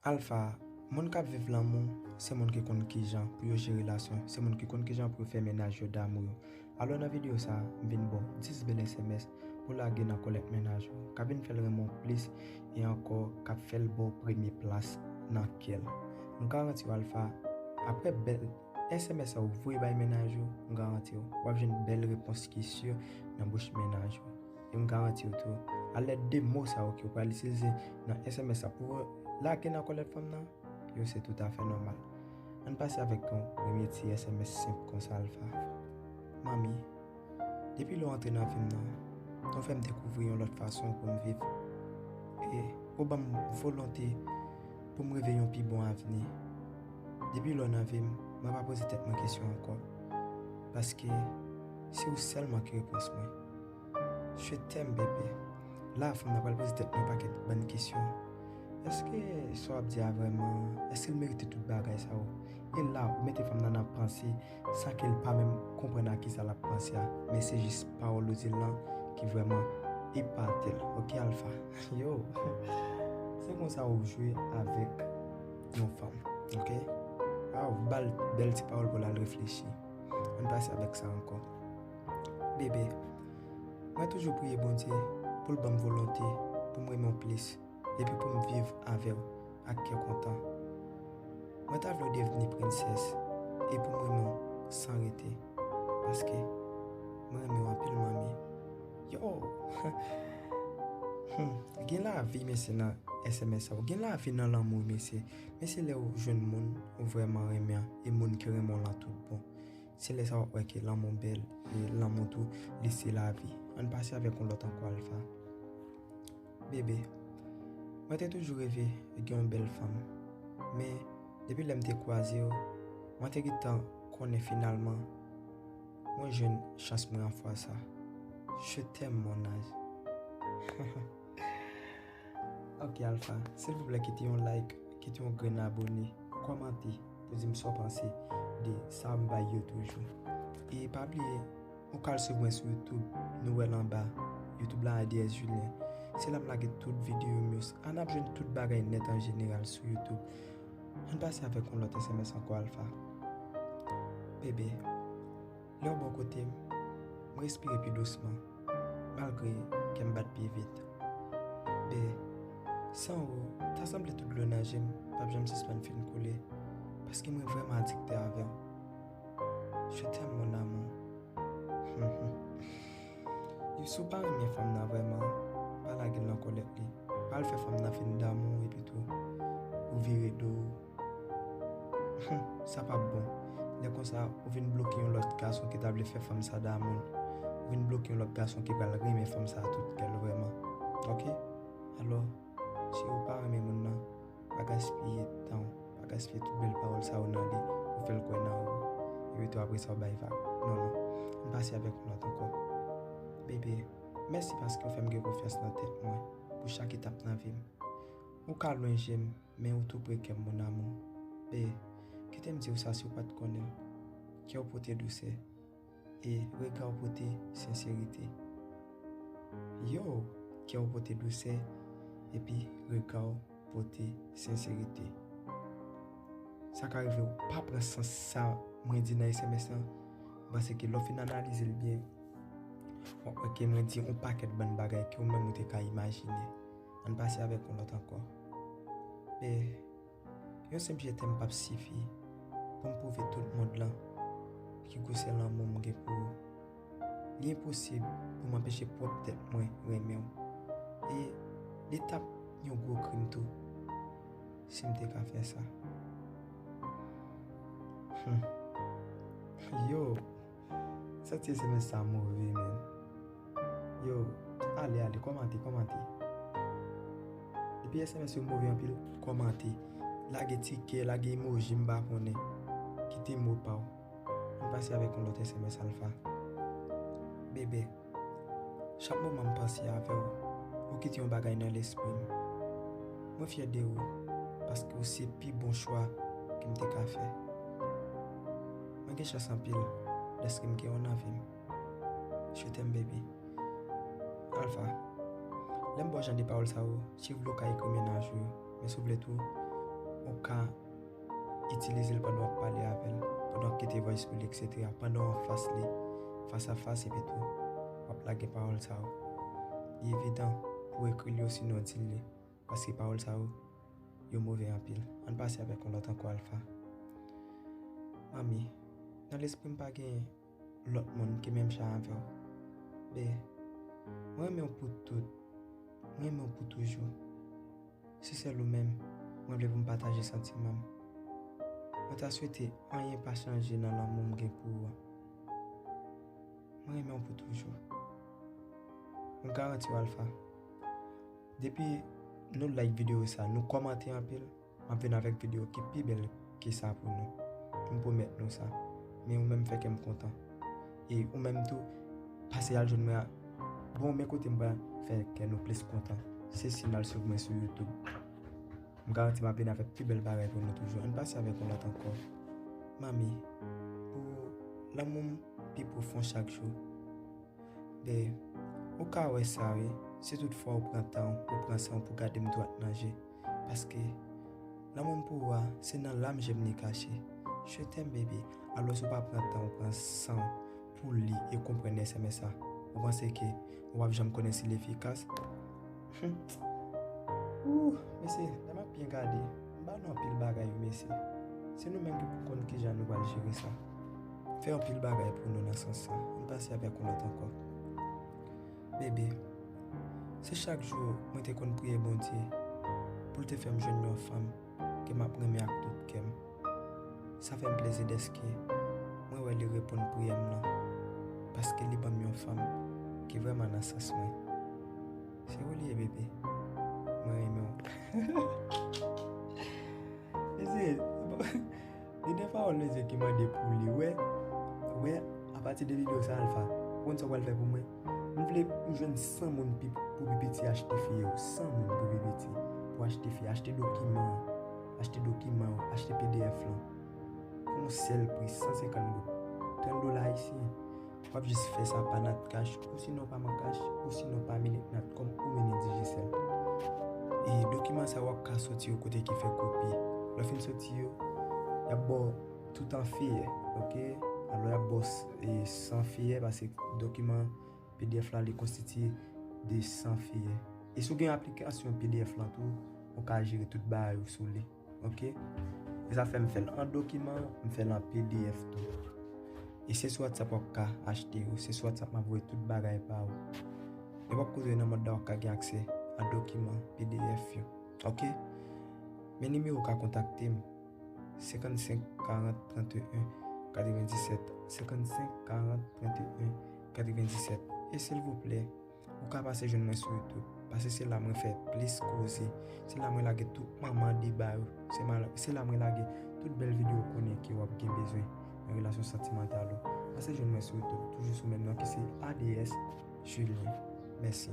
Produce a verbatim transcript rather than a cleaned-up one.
Alfa, moun k ap viv lanmou, se moun ki konn kijan pou yo jere relasyon, se moun ki konn kijan pou yo fè mennaj yo damou yo. Alò nan videyo sa, m vin ba w dis bèl S M S pou lage nan kòlèt mennaj ou, k ap vin fè l renmen w plis e ankò k ap fè l ba w premye plas nan kè l. M garanti w Alfa, apre bèl S M S sa ou voye bay mennaj ou, m garanti w, w ap jwenn bèl repons ki si nan bouch mennaj ou. E m garanti w tou, alèd de mo sa yo ke w pral itilize nan S M S la pou lage nan kòlèt fanm nan, yo se toutafè nòmal. Ann pase avèk yon premye ti S M S senp konsa Alfa. Manmi, depi lè w antre nan vi m nan, ou fè m dekouvri yon lòt fason pou m viv. E ou ban m volonte pou m reve yon pi bon avni. Depi lè w nan vi m, mwen pa poze tèt mwen kesyon ankò. Paske se ou sèlman ki repons mwen. Je t'aime, bebe. La, fanm nan pral poze tèt mwen pakèt bann kesyon. Èske sa w ap di a vrèman, èske l merite tout bagay sa yo? E la, ou mete fanm nan nan panse san ke l pa menm konprann a kisa l ap panse a. Men se jis pawòl ou di l lan ki vrèman epate l. Oke, Alfa? Yo, se konsa ou jwe avèk yon fanm, oke? Waw, ba l bèl ti pawòl pou l al reflechi. Ann pase avèk sa ankò. Bebe, mwen toujou priye Bondye pou l ban m volonte pou m renmen w plis, epi pou m viv avè w ak kè kontan. Mwen ta vle w devni prensès e pou m renmen w san rete, paske mwen renmen w anpil, manmi. Yo! Hmm, gen lavi, mesye, nan S M S sa yo. Gen lavi nan lanmou, mesye. Men se lè w jwenn moun ou vrèman renmen an e moun ki renmen w lan tout bon. Se lè sa w ap wè ke lanmou bèl e lanmou tou, li se lavi. Ann pase avèk yon lòt ankò, Alfa. Bebe, mwen te toujou reve gen yon bèl fanm. Men, depi lè m te kwaze w, mwen te gentan konnen finalman mwen jwenn chans mwen an fwa sa. Je t'aime, mon ange. Ok, Alfa, silvouplè kite yon like, kite yon grenn abone, kòmante pou di m sa w panse de sa m bay yo toujou. E pa bliye, ou ka al swiv mwen sou YouTube, nou wè l anba. YouTube la, Adyès Julien. Se la m lage tout videyo m yo. Ann ap jwenn tout bagay nèt an jeneral sou YouTube. Ann pase avèk yon lòt S M S ankò, Alfa. Bebe, lè w bò kote m, m respire pi dousman, malgre kè m bat pi vit. Be, san ou, ta sanble tout dlo nan je m p ap janm sispann fin koule, paske mwen vrèman adikte avè w. Je t'aime, mon amour. Si w pa renmen fanm nan vrèman, pa lage l nan kòlèt li. Pa al fè fanm nan fin damou w epi tou ou vire do w. Sa p ap bon. Lè konsa, ou vin bloke yon lòt gason ki ta vle fè fanm sa damou l. Ou vin bloke yon lòt gason ki pral renmen fanm sa a tout kè l vrèman. Oke? Alò, si ou pa renmen moun nan, pa gaspiye tan w, pa gaspiye tout bèl pawòl sa yo nan li pou fè l kwè nan ou. Epi tou apre sa, w bay vag. Non, non. Ann pase avèk yon lòt ankò. Bebe, mèsi paske w fè m gen konfyans nan tèt mwen pou chak etap nan vi m. Ou ka lwen je m, men ou tou pre kè m, mon amour. Be, kite m di w sa si w pa t konnen. Kè w pote dousè, e rega w pote senserite. Yo, kè w pote dousè, epi rega w pote senserite. Sa ka rive w pa pran sans sa mwen di nan S M S lan, m panse ke lè w fin analize l byen, w ap wè ke mwen di yon pakèt bann bagay ke w menm ou te ka imajine. Ann pase avèk yon lòt ankò. E yon senp je t'aime p ap sifi pou m pwouve tout mond lan ki gwosè lanmou m gen pou ou. Li enposib pou m anpeche pwòp tèt mwen renmen w. E li t ap yon gwo krim tou si m te ka fè sa. Hmm. Yo, sa ti S M S sa move, men. Yo, ale, ale, kòmante, kòmante. Depi S M S yo move anpil, kòmante. Lage ti kè, lage emoji, m pa konnen. Kite mo pa w. Ann pase avèk yon lòt S M S, Alfa. Bebe, chak moman m panse avè w, ou kite yon bagay nan lespri m. Mwen fyè de ou, paske ou se pi bon chwa ke m te ka fè. Mwen gen chans anpil dèske m gen w nan vi m. Je t'aime, baby. Alfa, lè m ba w jan de pawòl sa yo, si w vle w ka ekri mennaj ou yo, men si w vle tou, Ou ka itilize l pandan w ap pale avè l, pandan w ap kite voice pou li, et cetera. Pandan w anfas li, fas a fas, epi tou, w ap lage pawòl sa yo. Li evidan pou w ekri li osinon di l li, paske pawòl sa yo, yo move anpil. Ann pase avèk yon lòt ankò, Alpha. Manmi, nan lespri m pa gen lòt moun ki menm jan avè w. Ben, mwen renmen w pou tout. Mwen renmen w pou toujou. Se sèl ou menm mwen vle pou m pataje santiman m. Mwen ta swete anyen pa chanje nan lanmou m gen pou ou a. Mwen renmen w pou toujou. Mwen garanti w, Alpha. Depi nou like videyo sa, nou kòmante anpil, m ap vin avèk videyo ki pi bèl ke sa pou nou. M pwomèt nou sa. Men ou menm fè kè m kontan. E ou menm tou, pase al jwenn mwen a. Bon, men kote m pral fè kè nou plis kontan. Se si n al swiv mwen sou YouTube. M garanti m ap vin avèk pi bèl bagay pou nou toujou. Ann pase avèk yon lòt ankò. Manmi, pou lanmou m pi pwofon chak jou. Ben, ou ka wè sa wi, si toutfwa ou pran tan w, ou pran san w pou gade m dwat nan je. Paske lanmou m pou ou a, se nan lam je m li kache. Je t'aime, baby. Alòs ou pa pran tan w, pran san w pou li e konprann S M S la. Ou panse ke ou p ap janm konnen si l efikas? Hum. Ouh, mesye, lè m ap byen gade, m ba nou anpil bagay wi, mesye. Se nou menm ki pou konn kijan nou pral jere sa. Fè anpil bagay pou nou nan sans sa. Ann pase avèk yon lòt ankò. Bebe, se chak jou mwen te konn priye Bondye pou l te fè m jwenn yon fanm ke m ap renmen ak tout kè m. Sa fè m plezi dèske mwen wè li reponn priyè m nan, paske li ban m yon fanm ki vrèman nan sans mwen. Se ou li ye, bebe. Mwen renmen w. Mesye, gen de pawòl mesye ki mande pou li. Wè, wè, apati de videyo sa, Alpha, ou konn sa w pral fè pou mwen? M vle m jwenn san moun pi, pou pi piti achte feye yo. San moun pou pi piti. Pou achte feye, achte dokiman, achte dokiman, achte P D F lan. Pou yon sèl pri, san senkant goud. Trant dola ayisyen. W ap jis fè sa pa Natcash, osinon pa MonCash, osinon pa Minute Nat, kòm ou mennen Digicel. E dokiman sa yo w ap ka soti yo kote ki fè kopi. Lè w fin soti yo, y ap ba w tout an feyè, oke? Alò, y ap ba w s-, e, san feyè, paske dokiman P D F la, li konstitye de san feyè. E si w gen aplikasyon P D F lan tou, ou ka jere tout bagay ou sou li. Oke? E sa fè m fè l an dokiman, m fè l an P D F tou. E se sou WhatsApp w ap ka achte yo, se sou WhatsApp m ap voye tout bagay ba ou. Nenpòt kote nan mond la w ap ka gen aksè a dokiman P D F yo. Oke? Men nimewo w ka kontakte m, senkannsenk karant tranteyen katrevendisèt, senkannsenk karant tranteyen katrevendisèt. E silvouplè, ou ka pase jwenn mwen sou YouTube, paske se la mwen fè plis koze. Se la mwen lage tout manman deba yo. Se ma-, se la mwen lage tout bèl videyo konnen ke w ap gen bezwen nan relasyon santimantal ou. Pase jwenn mwen sou YouTube, toujou sou menm non ki se A D S Julien. Mèsi.